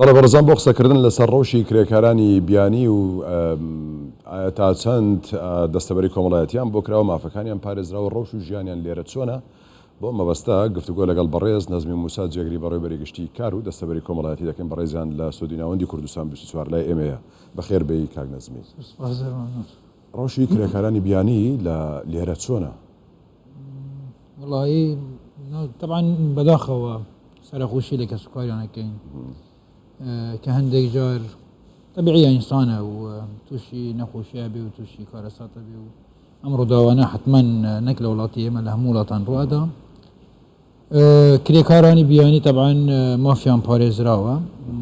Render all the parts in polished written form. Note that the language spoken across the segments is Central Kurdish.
بەڵێ بەڕێزان بۆ قسەکردن لەسەر ڕەوشی کرێکارانی بیانی و ئایا تا چەند دەستەبەری کۆمەڵایەتیان بۆ کراوە مافەکانیان پارێزراوە ڕەوش و ژیانیان لێرە چۆنە بۆ مەبەستە گفتوگۆ لەگەڵ بەڕێز نەزمی موسا جێگری بەڕێوبەری گشتی کار و دەستەبەری کۆمەڵایەتی دەکەین بەڕێزیان لە ستۆدیۆی ناوەندی کوردستان 24 لای ئێمەیە بەخێر بێی کاک نەزمی. سپاس زۆر مەمنون. ڕەوشی کرێکارانی بیانی لە لێرە چۆنە؟ وەڵایی تەبعەن بەداخەوە سەرەخۆشی لە کەسوکاریان ئەکەین کە هەندێک جار تەبیعیە ئینسانە و تووشی نەخۆشیە بێ و تووشی کارەساتە بێ و ئەم ڕووداوانە حتمما نەک لە وڵاتی ئێمە لە هەموو وڵاتان ڕوئەدا کرێکارانی بیانی تەبعەن مافیان پارێزراوە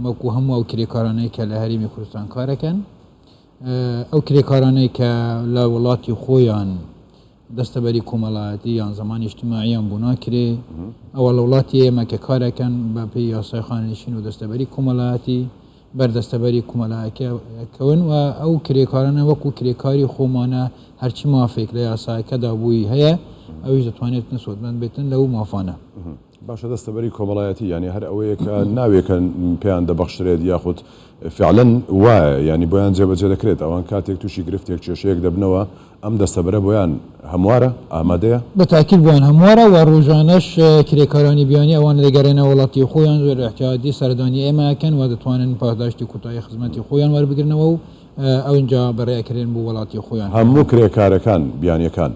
وەکو هەموو ئەو کرێکارانەی کە لە هەرێمی کوردستان کارەکەن ئەو کرێکارانەی کە لە وڵاتی خۆیان دەستەبەری کۆمەڵایەتی یان زەمانی ئیجتیماعیان بۆ ناکرێ ئەوە لە وڵاتی ئێمە کە کارەکەن بە پێی یاسای خانەنشین و دەستەبەری کۆمەڵایەتی بەر دەستەبەری کۆمەڵایەکەون و ئەو کرێکارانە وەکو کرێکاری خۆمانە هەرچی مافێک لە یاساکەدا بووی هەیە ئەویش دەتوانێت سوودمەند بێتن لەو مافانە. باشە دەستەبەری کۆمەڵایەتی یانی هەر ئەوەیە کە ناوێکە پێیان دەبەخشرێت یاخود فعلەن وایە یانی بۆیان جێبەجێ دەکرێت ئەوان کاتێک تووشی گرفتێک کێشەیەک دەبنەوە ئەم دەستەبەرە بۆیان هەموارە ئامادەیە؟ بە تاکید بۆیان هەموارە و ڕۆژانەش کرێکارانی بیانی ئەوانە دەگەرێنەوە وڵاتی خۆیان زۆر ئیعتیادی سەردانی ئێمە ئەکەن و دەتوانن پاداشتی کۆتایی خزمەتی خۆیان وەربگرنەوە و ئەونجا بەڕێ ئەکرێن بۆ وڵاتی خۆیان. هەموو کرێکارەکان بیانیەکان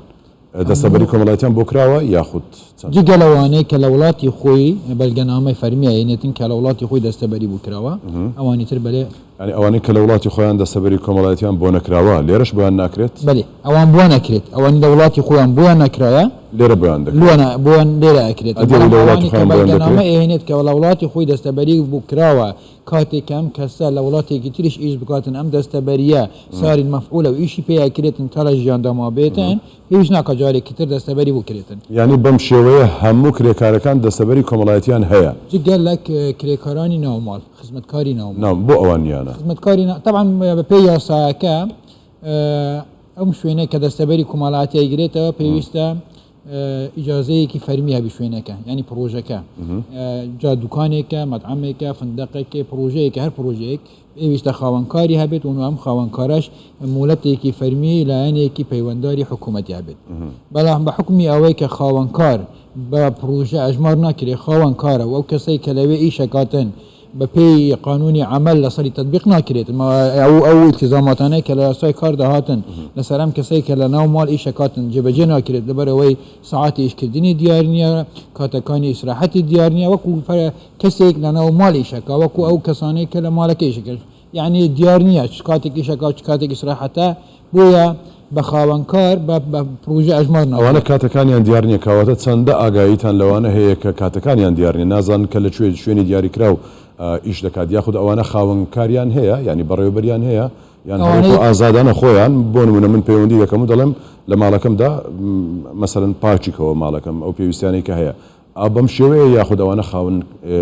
دەستەبەری کۆمەڵایەتیان بۆ کراوە یاخود چەند؟ جگە لەوانەی کە لە وڵاتی خۆی بەلگەنامەی فەرمی ئەینێتن کە لە وڵاتی خۆی دەستەبەری بۆ کراوە ئەوانی تر بەلێ. یانی ئەوانەی کە لە وڵاتی خۆیان دەستەبەری کۆمەڵایەتیان بۆ نەکراوە لێرەش بۆیان ناکرێت؟ بەلێ ئەوان بۆیان ئەکرێت ئەوانی لە وڵاتی خۆیان بۆیان نەکرایە لێرە بۆیان دەکرێت. بۆیان لێرە ئەکرێت ئەدی ئەوەی بەڵام لە وڵاتی ئەوانی کە خۆیان بۆیان بەلگەنامە دەکرێت؟ ئەیەنێت کە لە وڵاتی خۆی دەستەبەری بۆ کراوە کاتێک کە ئەم کەسە لە وڵاتێکی تریش ئیش بکاتن ئەم دەستەبەریە ساری مەفعولە و ئیشی پێ ئەکرێتن تا لە ژیاندا مابێتن پێویست ناکات جارێکی تر دەستەبەری بکرێتن. یانی بەم شێوەیە هەموو کرێکارەکان دەستەبەری کۆمەڵایەتیان هەیە؟ جگە لە کرێکارانی ناوماڵ، خزمەتکاری ناوماڵ. نا بۆ ئەوان نیانە؟ خزمەتکاری نا تەبعەن بە پێی یاسایەکە ئەم شوێنەی کە دەستەبەری کۆمەڵایەتی ئەیگرێتەوە پێویستە ئیجازەیەکی فەرمی هەبی شوێنەکە یانی پڕۆژەکە جا دوکانێکە مەتعەمێکە فندەقێکە پڕۆژەیەکە هەر پڕۆژەیەک پێویستە خاوەنکاری هەبێت و ئەم خاوەنکارەش مۆلەتێکی فەرمی لایەنێکی پەیوەنداری حکوومەتی هەبێت بەڵام بە حکومی ئەوەی کە خاوەنکار بە پڕۆژە ئەژمار ناکرێت خاوەنکارە و ئەو کەسەی کە لەوێ ئیشەکاتن بە پێی قانونی عەمەل لەسەری تەتبیق ناکرێت ئەو ئەو ئیلتیزاماتانەی کە لە یاسای کاردا هاتن لەسەر ئەم کەسەی کە لە ناو ماڵ ئیشەکاتن جێبەجێ ناکرێت لەبەر ئەوەی سەعاتی ئیشکردنی دیار نییە کاتەکانی ئیسراحەتی دیار نییە وەکو کەسێک لە ناو ماڵ ئیشەکا وەکو ئەو کەسانەی کە لە ماڵەکە ئیشەکەن یەعنی دیار نییە چ کاتێک ئیشەکا و چ کاتێک ئیسراحەتە بۆیە بە خاوەنکار بە بە پڕۆژە ئەژمار ئەوانە ناکرێت. کاتەکانیان دیار نییە کەواتە چەندە ئاگاییتان لەوانە هەیە کە کاتەکانیان دیار نییە نازانن کە لە کوێ شوێنی دیاریکراو ئیش دەکات یاخود ئەوانە خاوەنکاریان هەیە یانی بەڕێوەبەریان هەیە یان هەر ئەوانەی. وەکو ئازادانە خۆیان بۆ نمونە من پەیوەندی دەکەم و دەڵێم لە ماڵەکەمدا مەسەلەن پاکی کەوە ماڵەکەم ئەو پێویستیانەی کە هەیە ئا بەم شێوەیە یاخود ئەوانە خاوەن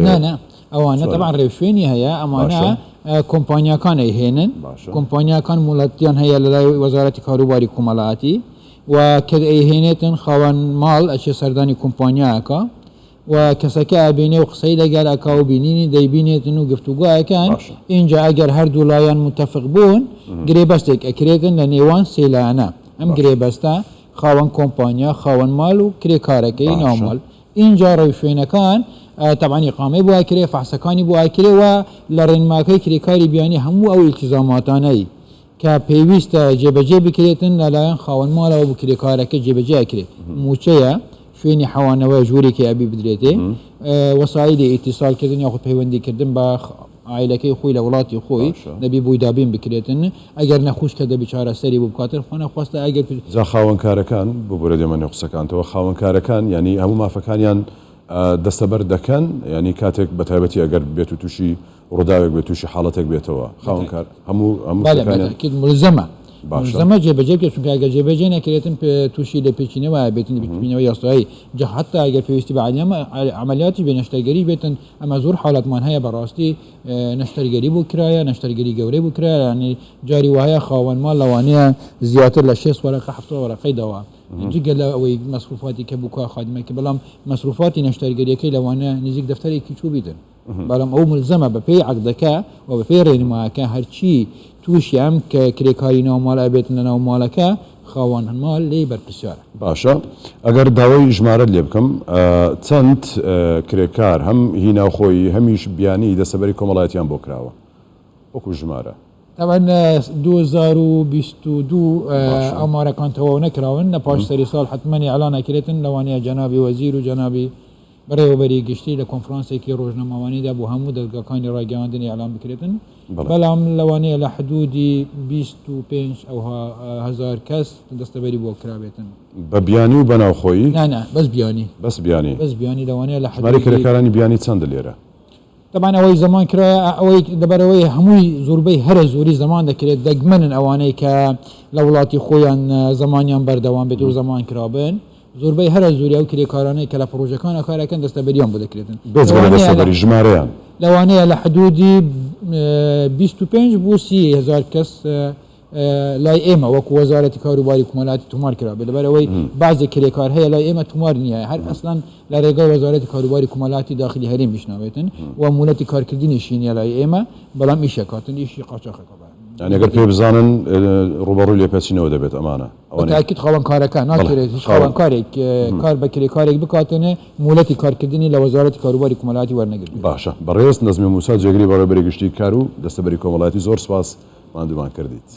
نا نا ئەوانە چۆنە؟ تەبعەن ڕێوشوێنی هەیە ئەمانە باشە. کۆمپانیاکان ئەیهێنن باشە. کۆمپانیاکان مۆڵەتیان هەیە لەلای وەزارەتی کاروباری کۆمەڵایەتی و کە ئەیهێنێتن خاوەن ماڵ ئەچێ سەردانی کۆمپانیا ئەکا و کەسەکە ئەبینێ و قسەی لەگەل ئەکا و بینینی دەیبینێتن و گفتوگۆ ئەکەن باشە. ئینجا ئەگەر هەردوو لایەن متەفق بوون گرێبەستێک ئەکرێتن لە نێوان سێ لایەنە ئەم باشە. گرێبەستە خاوەن کۆمپانیا، خاوەن ماڵ و کرێکارەکەی ناو باشە. ماڵ. ئینجا ڕێوشوێنەکان تەبعەن ئیقامەی بۆ ئەکرێ، فەحسەکانی بۆ ئەکرێ و لە ڕێنماکەی کرێکاری بیانی هەموو ئەو ئیلتیزاماتانەی کە پێویستە جێبەجێ بکرێتن لەلایەن خاوەن ماڵەوە بۆ کرێکارەکە جێبەجێ ئەکرێت. مووچەیە، شوێنی حەوانەوەیە ژوورێکی ئەبی بدرێتێ، وەسایلی ئیتیسال کردن یاخود پەیوەندی کردن بە عایلەکەی خۆی لە وڵاتی خۆی باشە. دەبی بۆی دابین بکرێتن ئەگەر نەخوش کە دەبی چارەسەری بۆ بکاتن خوا نەخواستە ئەگەر. جا خاوەنکارەکان، ببورە دێمە نێو قسەکانتەوە، خاوەنکارەکان یانی هەموو مافەکانیان دەستەبەر دەکەن یانی کاتێک بەتایبەتی ئەگەر بێتو توشی ڕوداوێک بێت توشی حاڵەتێک بێتەوە خاوەنکار بەتاکید هەموو هەموو بەلێ شتەکانیان بەتاکید مولزەمە باشە. مولزەمە جێبەجێ بکرێت چونکە ئەگەر جێبەجێ نەکرێتن توشی لێپێچینەوە ئەبێتن لێپێچینەوەی یاسایی جا حەتا ئەگەر پێویستی بە عەمەلیاتیش بێ نەشتەرگەریش بێتن ئەمە زۆر حاڵەتمان هەیە بەڕاستی نەشتەرگەری بۆ کرایە نەشتەرگەری گەورەی بۆ کرایە یانی جاری وایە خاوەن ماڵ لەوانەیە زیاتر لە 6 وەرەقە 70 وەرەقەی داوە جگە لە ئەوەی مەسروفاتی کە بووکە خادمەکە بەڵام مەسروفاتی نەشتەرگەریەکەی لەوانەیە نزیک دەفتەرێکی چوو بیتن. بەڵام ئەو ملزەمە بە پێی عەقدەکە و بە پێی ڕێنمایەکە هەرچی تووشی ئەم کە کرێکاری ناو ماڵ ئەبێتن لە ناو ماڵەکە خاوەن ماڵ لێی بەرپرسیارە. باشە ئەگەر داوای ژمارەت لێ بکەم چەند کرێکار هەم هی ناوخۆیی هەمیش بیانی دەستەبەری کۆمەڵایەتیان بۆ کراوە وەکو ژمارە؟ تەبعەن 2022 باشە. ئامارەکان تەواو نەکراون لە پاش سەری ساڵ حەتمەن ئیعلان ئەکرێتن لەوانەیە جەنابی وەزیر و جەنابی بەڕێوەبەری گشتی لە کۆنفرانسێکی ڕۆژنامەوانیدا بۆ هەموو دەزگاکانی ڕاگەیاندن ئیعلان بکرێتن، بەڵام لەوانەیە لە حدودی 25 ئەوها هەزار کەس دەستەبەری بۆ کرابێتن. بە بیانی و بە ناوخۆیی؟ نا نا بەس بیانی. بەس بیانی. بەس بیانی لەوانەیە لە حدودی. ژمارەی کرێکارانی بیانی چەندە لێرە؟ تەبعەن ئەوەی زەمان کرایە ئەوەی لەبەرئەوەی هەمووی زۆربەی هەرە زۆری زەمان دەکرێت دەگمەنن ئەوانەی کە لە وڵاتی خۆیان زەمانیان بەردەوام بێت و زەمان کرابن زۆربەی هەرە زۆری ئەو کرێکارانەی کە لە پڕۆژەکانە کارەکەن دەستەبەریان بۆ دەکرێتن بێجگە لە دەستەبەری ژمارەیان. لەوانەیە لە حدودی 25 بۆ 30 هەزار کەس لای ئێمە وەکو وەزارەتی کاروباری کۆمەڵایەتی تۆمار کرابێت لەبەر ئەوەی بەعزێک کرێکار هەیە لای ئێمە تۆمار نییە هەر ئەسڵەن لە ڕێگای وەزارەتی کاروباری کۆمەڵایەتی داخلی هەرێمیش نابێتن و مۆلەتی کارکردنیشی نییە لای ئێمە بەڵام ئیشەکاتن ئیشی قاچاخەکە بە یانی ئەگەر پێی بزانن ڕووبەڕووی لێپێچینەوە دەبێت ئەمانە ئەوانەی بەتاکید خاوەنکارەکە ناکرێت هیچ خاوەنکارێک کار بە کرێکارێک بکاتن مۆلەتی کارکردنی لە وەزارەتی کاروباری کۆمەڵایەتی وەرنەگرتبێت. باشە بەڕێز نەزمی موسا جێگری بەڕێوەبەری گشتی کار و دەستەبەری کۆمەڵایەتی زۆر سوپاس ماندوومان کردیت.